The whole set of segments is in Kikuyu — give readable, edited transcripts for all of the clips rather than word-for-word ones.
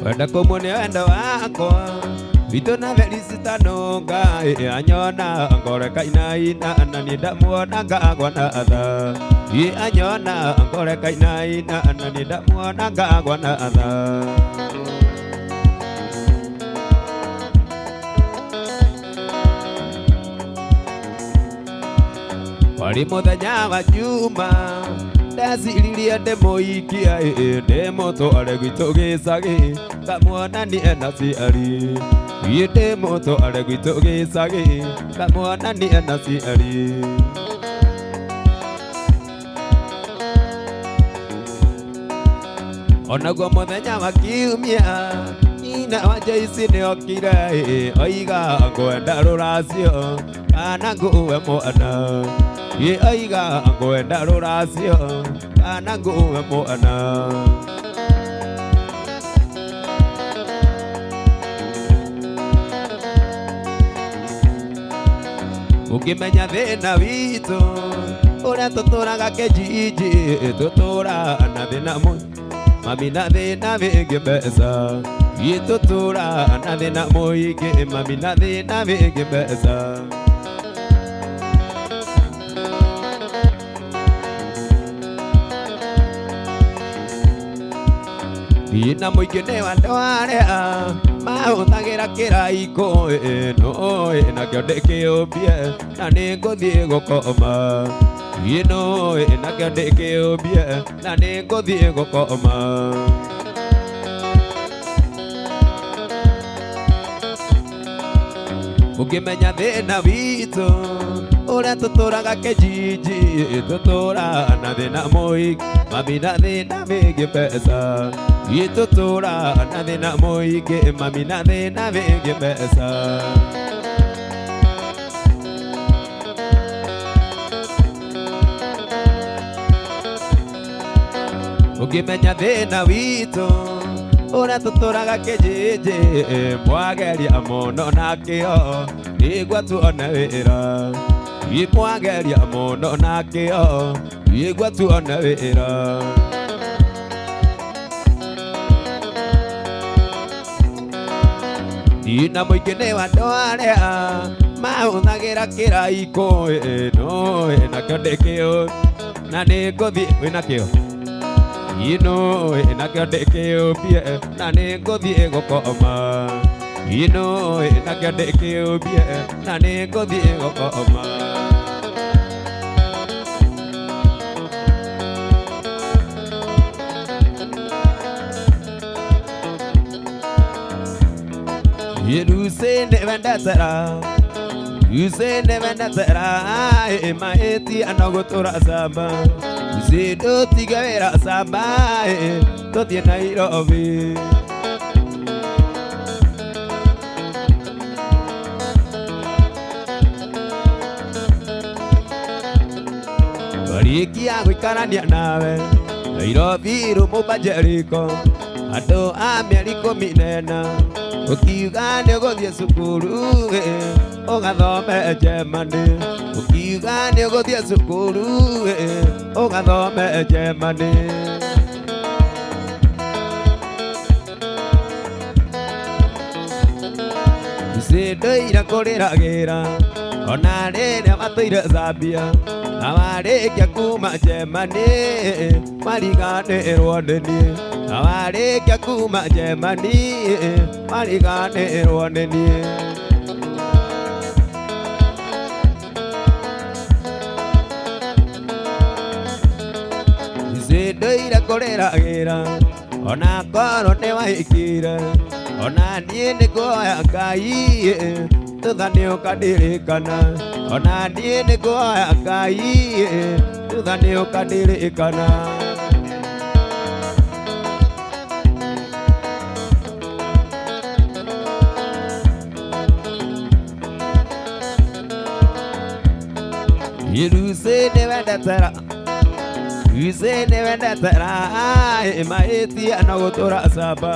Wenda kũmuonia wendo wakwa witũ na Felicitano Ngai anyona ngoreka inaina na niĩ ndamuona ngagwa na tha. Ĩ anyona ngoreka inaina na niĩ ndamuona ngagwa na tha. Warĩ mũthenya wa Juma ndeciririe ndĩmũikie ndĩmũtware gwitũ gĩcagi ngamuonanie na ciari. Ĩ ndĩmũtware gwitũ gĩcagi ngamuonanie na ciari. Onaguo mũthenya wa kiumia nyina wa Joyce nĩokire oiga ngwenda rũracio kana nguwe mwana. Ĩ oiga ngwenda rũracio kana nguwe mwana. Ũngĩmenya thĩna witũ ũrĩa tũtũraga kĩjiji tũtũra na thĩna mũingĩ mami na thĩna wĩgiĩ mbeca. Ĩ tũtũra na thĩna mũingĩ mami na thĩna wĩgiĩ mbeca. Thĩna mũingĩ nĩ wa andũ arĩa mahũthagĩra kĩraikũ no nakĩo ndĩkĩũmbie na nĩ ngũthiĩ gũkoma. Ĩno nakĩo ndĩkĩũmbie na nĩ ngũthiĩ gũkoma. Ũngĩmenya thĩna witũ ũrĩa tũtũraga kĩjiji tũtũra na thĩna mũingĩ mami na thĩna wĩgiĩ mbeca. Ĩ tũtũra na thĩna mũingĩ mami na thĩna wĩgiĩ mbeca. Ũngĩmenya thĩna witũ ũrĩa tũtũraga kĩjiji mwageria mũno na kĩo nĩguo tuone wĩra. Ĩ mwageria mũno na kĩo nĩguo tuone wĩra. Thĩna mũingĩ nĩ wa andũ arĩa mahũthagĩra kĩraikũ no nakĩo ndĩkĩũĩ na nĩ ngũthiĩ wĩna kĩo. Ino nakĩo ndĩkĩũmbie na nĩ ngũthiĩ gũkoma. Ino nakĩo ndĩkĩũmbie na nĩ ngũthiĩ gũkoma. Lucy wendetera Lucy wendetera maĩti ano gũtũra camba. Lucy ndũtige wĩra camba tũthiĩ Nairobi. Twarĩkia gũikarania nawe Nairobi rũmũmba Jericho andũ a mĩeri ikũmi na ĩna ũkiuga nĩ ũgũthiĩ cukuru ũgathome Germany. Ũkiuga nĩ ũgũthiĩ cukuru ũgathome Germany. Lucy ndũire kũrĩragĩra ona rĩrĩa watũire Zambia na warĩkia kuma Germany mariganĩrwo nĩ niĩ. Na warĩkia kuma Germany mariganĩrwo nĩ niĩ. Lucy ndũire kũrĩragĩra ona korwo nĩ wahikire ona niĩ nĩ nguoya Ngai thutha nĩ ũkandirikana. Ona niĩ nĩ nguoya Ngai thutha nĩ ũkandirikana. Lucy nĩ wendetera Lucy nĩ wendetera maĩti ano gũtũra camba.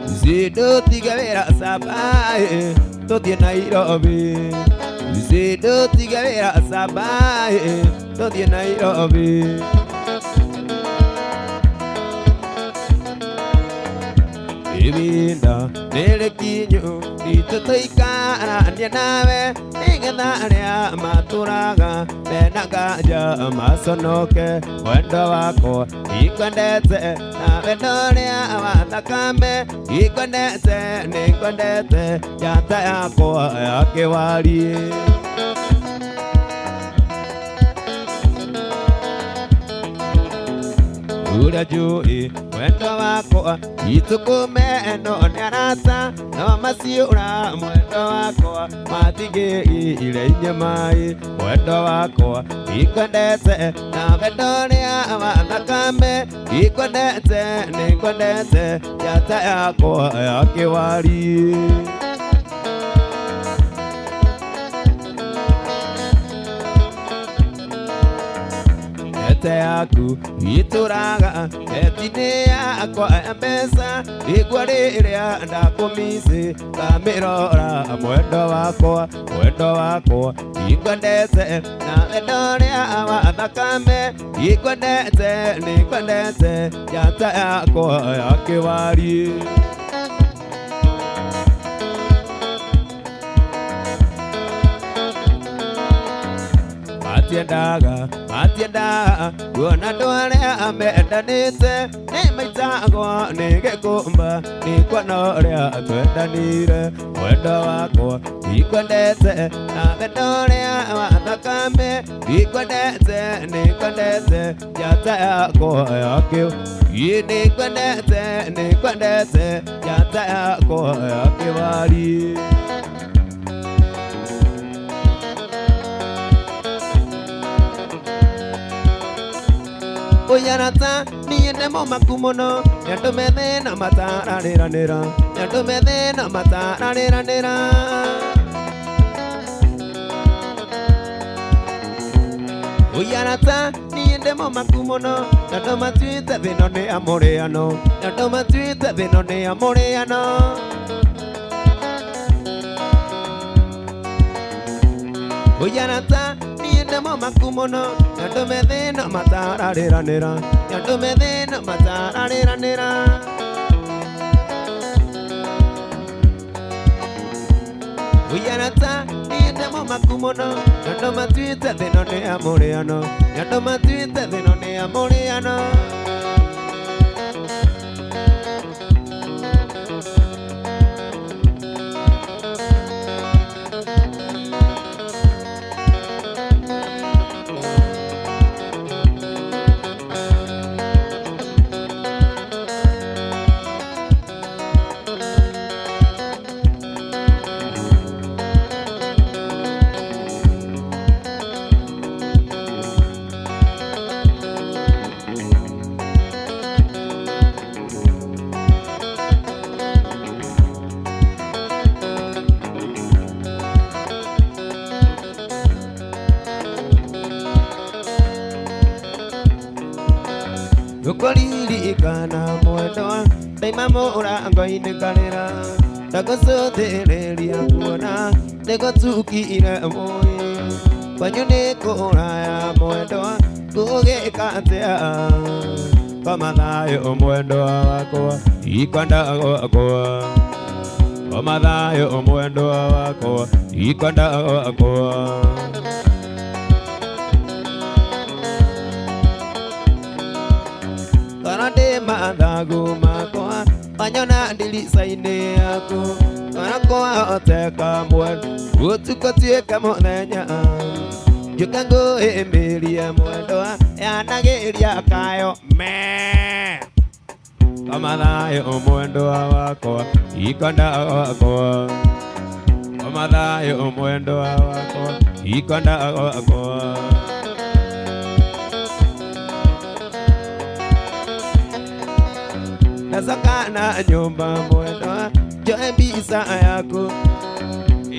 Lucy ndũtige wĩra camba tũthiĩ Nairobi. Lucy ndũtige wĩra camba tũthiĩ Nairobi. Ibinda nĩrĩkinyu ritũ tũikaranie nawe nĩgetha arĩa matũraga mena nganja maconoke mwendo wakwa ikwendete na wendo ũrĩa wa thakame ikwendete nĩngwendete njata yakwa ya kĩwariĩ. Ũrĩa njũĩ mwendo wakwa itukũmeno nĩ arata no maciũra mwendo wakwa matigĩire inyamai mwendo wakwa ikwendete na wendo ũrĩa wa thakame ikwendete nĩngwendete njata yakwa ya kĩwariĩ. Ete yaku itũraga eti-inĩ yakwa ya mbeca igua rĩrĩa ndakũmici ngamĩrora mwendo wakwa mwendo wakwa ikwendete na wendo ũrĩa wa thakame ikwendete nĩngwendete njata yakwa ya kĩwariĩ. Matiendaga matiendaga kuona andũ arĩa mendanĩte nĩ maitagwo nĩ gĩkũmba nĩ kuona ũrĩa twendanire mwendo wakwa ikwendete na wendo ũrĩa wa thakame ikwendete nĩngwendete njata yakwa ya kĩu nĩngwendete nĩngwendete njata yakwa ya kĩwariĩ. Ũyarata niĩ ndĩ mũmaku mũno nĩ andũ methĩ na matararĩranĩra nĩ andũ methĩ na matararĩranĩra. Ũyarata niĩ ndĩ mũmaku mũno nĩ andũ matuĩte thĩno nĩ amũrĩano nĩ andũ matuĩte thĩno nĩ amũrĩano. Ũyarata niĩ ndĩ mũmaku mũno nĩ andũ methĩ na matararĩranĩra nĩ andũ methĩ na matararĩranĩra. Ũyarata niĩ ndĩ mũmaku mũno nĩ andũ matuĩte thĩno nĩ amũrĩano nĩ andũ matuĩte thĩno nĩ amũrĩano. Ngũkũririkana mwendwa ndaima mũrango-inĩ ngarĩra ndagũcũthĩrĩria kuona nĩgũtukire mũĩ kwanyu nĩ kũraya mwendwa ngũgĩka atĩa koma thayũ mwendwa wakwa ikwenda gwakwa koma thayũ mwendwa wakwa ikwenda gwakwa. Kana ndĩ mathagu makwa wanyona ndirica-inĩ yaku kana kwahoteka mwendwa ũtukũ tuĩke mũthenya njũke ngũhĩmbĩrie mwendwa yanagĩria kayo me koma thayũ mwendwa wakwa ikwenda gwakwa koma thayũ mwendwa wakwa ikwenda gwakwa. Ndacoka na nyũmba mwendwa njoe mbica yaku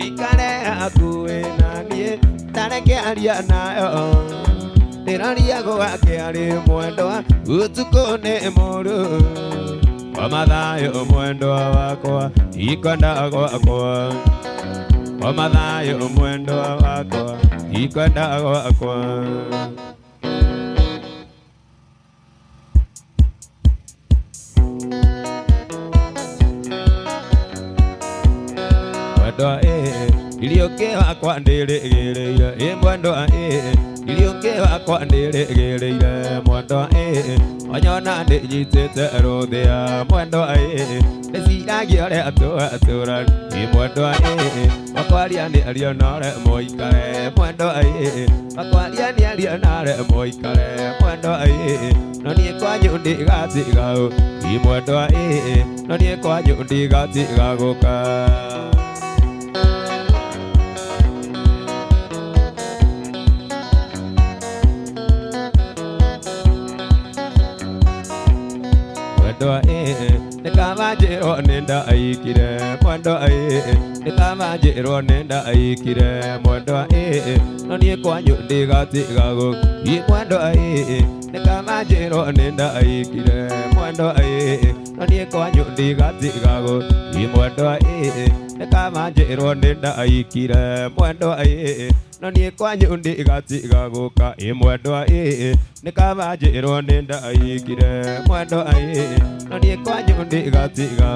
ikare hakuhĩ na niĩ ndareke aria nayo ndĩraria gwake arĩ mwendwa ũtukũ nĩ mũru koma thayũ mwendwa wakwa ikwenda gwakwa koma thayũ mwendwa wakwa ikwenda gwakwa. Ndirĩ ũngĩ wakwa ndĩrĩgĩrĩire ĩ mwendwa ĩ, ndirĩ ũngĩ wakwa ndĩrĩgĩrĩire mwendwa ĩ, wanyona ndĩnyitĩte rũthĩa mwendwa ĩ, ndĩciragia ũrĩa tũratũra ĩ mwendwa ĩ, wakwaria nĩ ario nore mũikare mwendwa ĩ, wakwaria nĩ ario nore mũikare mwendwa ĩ, no niĩ kwanyu ndigatiga ĩ mwendwa ĩ, no niĩ kwanyu ndigatiga gũka. Mwendwa ĩ, nĩ kaba njĩrwo nĩ ndaikire mwendwa ĩ, nĩ kaba njĩrwo nĩ ndaikire mwendwa ĩ, no niĩ kwanyu ndigatiga gũka ĩ mwendwa ĩ, nĩ kaba njĩrwo nĩ ndaikire mwendwa ĩ, no niĩ kwanyu ndigatiga gũka ĩ mwendwa ĩ, nĩ kaba njĩrwo nĩ ndaikire mwendwa ĩ, no niĩ kwanyu ndigatiga gũka ĩ mwendwa ĩ, nĩ kaba njĩrwo nĩ ndaikire mwendwa ĩ, no niĩ kwanyu ndigatiga.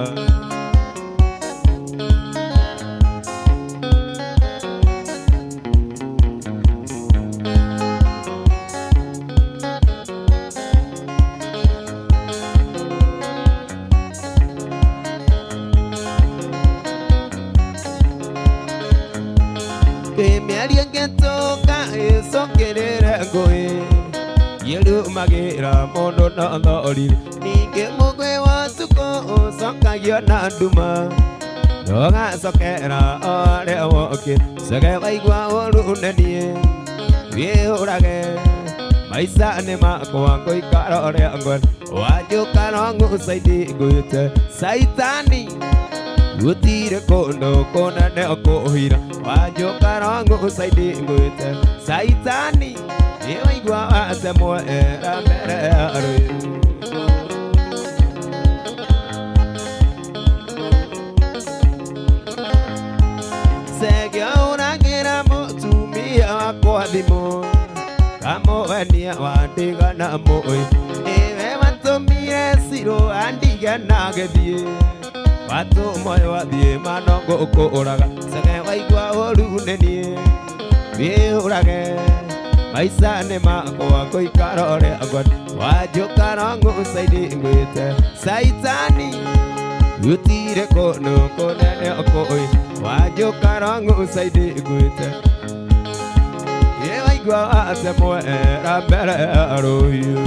Mĩario ĩngĩtũka ĩcokerere ngũĩ yĩrumagĩra mũndũ na thori, ningĩ mũgwĩ wa ũtukũ ũcokagio na nduma ndũgacokera ũrĩa wokĩ cege waigua ũru nĩ niĩ wĩũrage maica nĩ makwa ngũikara ũrĩa ngwenda wanjũka no ng'ũcaidi ngwĩte caitani gũtirĩ kũndũ kũnene kũhira wanjũka no ng'ũcaidi ngwĩte caitani nĩ waigua watemwo era mbere ya rũĩ. Cege ũragĩra mũtumia wakwa thimũ kamũenia wandigana mũĩ nĩwe watũmire cirũ andige na gĩthiĩ watũmwo wathiĩ mano ngũkũũraga cege waigua ũru nĩ niĩ wĩũrage maica nĩ makwa ngũikara ũrĩa ngwenda wanjũka no ng'ũcaidi ngwĩte caitani gũtirĩ kũndũ kũnene kũĩ wanjũka no ng'ũcaidi ngwĩte ĩ waigua watemwo era mbere ya rũhiũ.